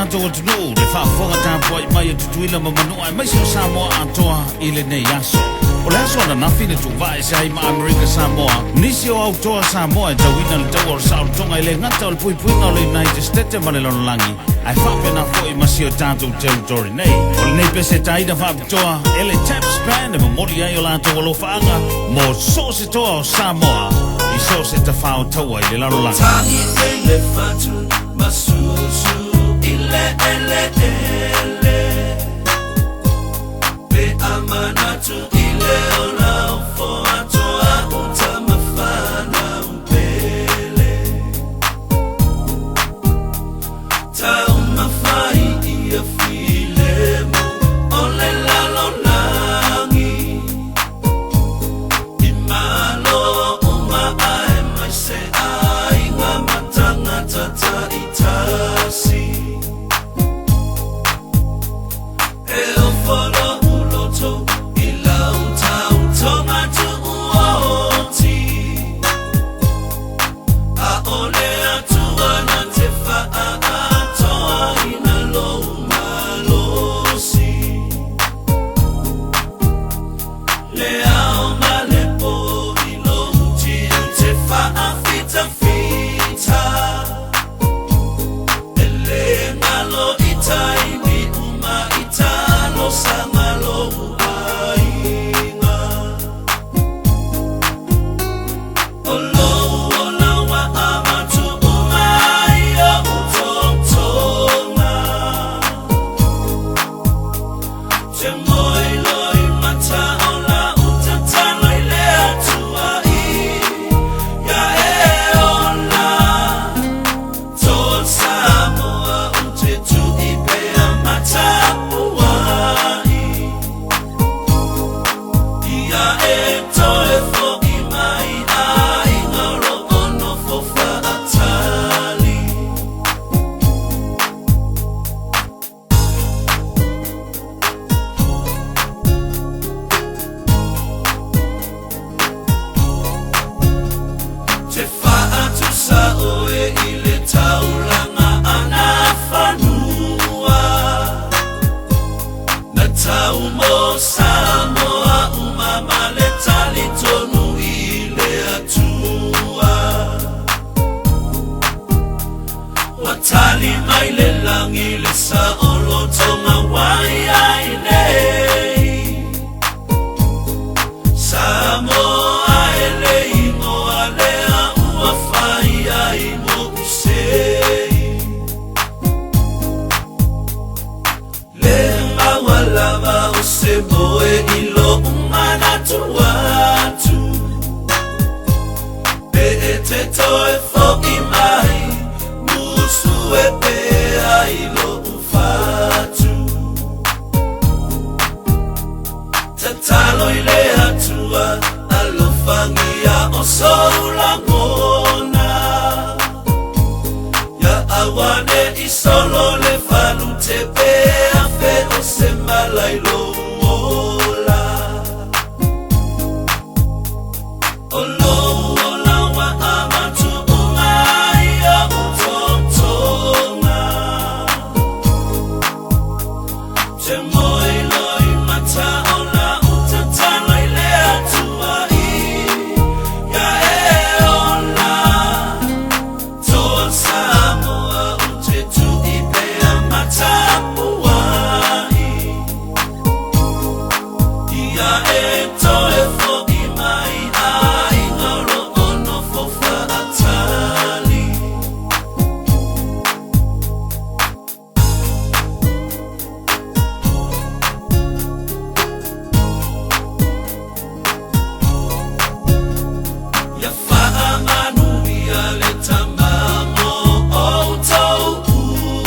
tatou atunuu le faafofoga tapuai mai a Tutuila ma Manua aemaise o Samoa atoa i lenei aso. O le aso ananafi na tuuvaa ese ai ma Amerika Samoa, nisi o autoa Samoa e tauina le taua o le saolotoga e le gata o le puipuiga o le United States ma le lalolagi, ae faapena foi ma si o tatou territory nei. O lenei pese taina faapitoa e le Taps Band e momoli ai o latou alofaaga mo so o se toa o Samoa i so o se tafao taua i le lalolagi. Tagi le fatu masusu ile ele ele pe amanatu ile ona ofo atoa utamafana upele taumafai ia filemu ole lalolagi imalo uma ae mai se aiga matagata ta'itasi e ofolo uloto i lau tautoga tu'uoti a ole atuana te fa'aatoa ina lou malosi le ao ma le po i lou tiute fa'afitafita e lē galo i taimi uma i talosaga lou aiga o lou ola ua avatu'u mai o'u totoga te moe loi mata o la'u tatalo i le Atua'i ia e ola toa Samoa ou te tu'i pea matapua'i ia e toe fo'i mai aiga o lo'o nofo fa'atali. Te fa'atusa oe i le taulaga ana fanua na tau mo Samoa uma ma le talitonu i le Atua ua tali mai le lagi le sa'olotoga ua iai nei Samoa e le igoa lea ua fai ai mo'u sei le maualava o se moe i lo'u manatu atu pe e te toe fo'i mai musu e pea i lo'u fatu tatalo i le Atua alofagia o sou lagona ia auane i solo le falutepe afe o se mala i lou ola o lou ola ua avatu'u mai o'u totoga te moe loi mata o la'u tatalo i le Atua'i ia e ola toa Samoa ou te tu'i pea matapua'i ia e toe fo'i mai aiga o lo'o nofo fa'atali. Ia fa'amanuia le tamamo outou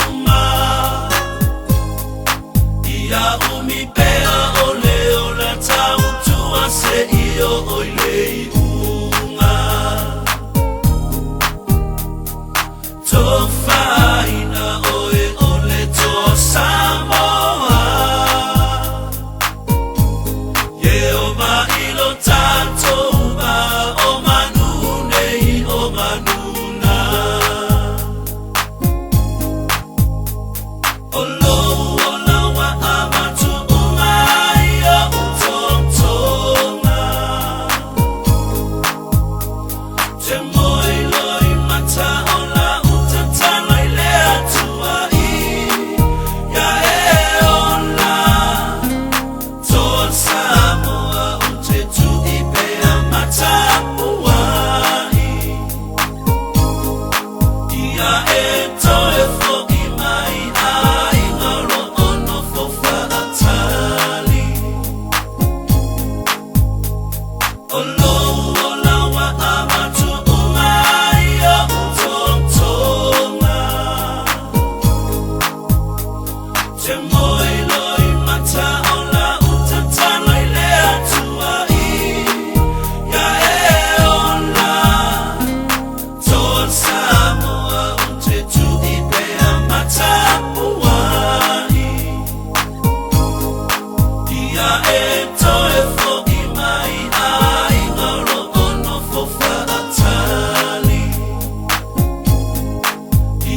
uma ia umi pea o le ola tautua se'ia oo i le iuga tofaina oe o le toa Samoa Ieova i lo tatou va o manu nei o manuna.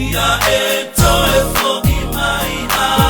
Ia e toe fo'i mai ai.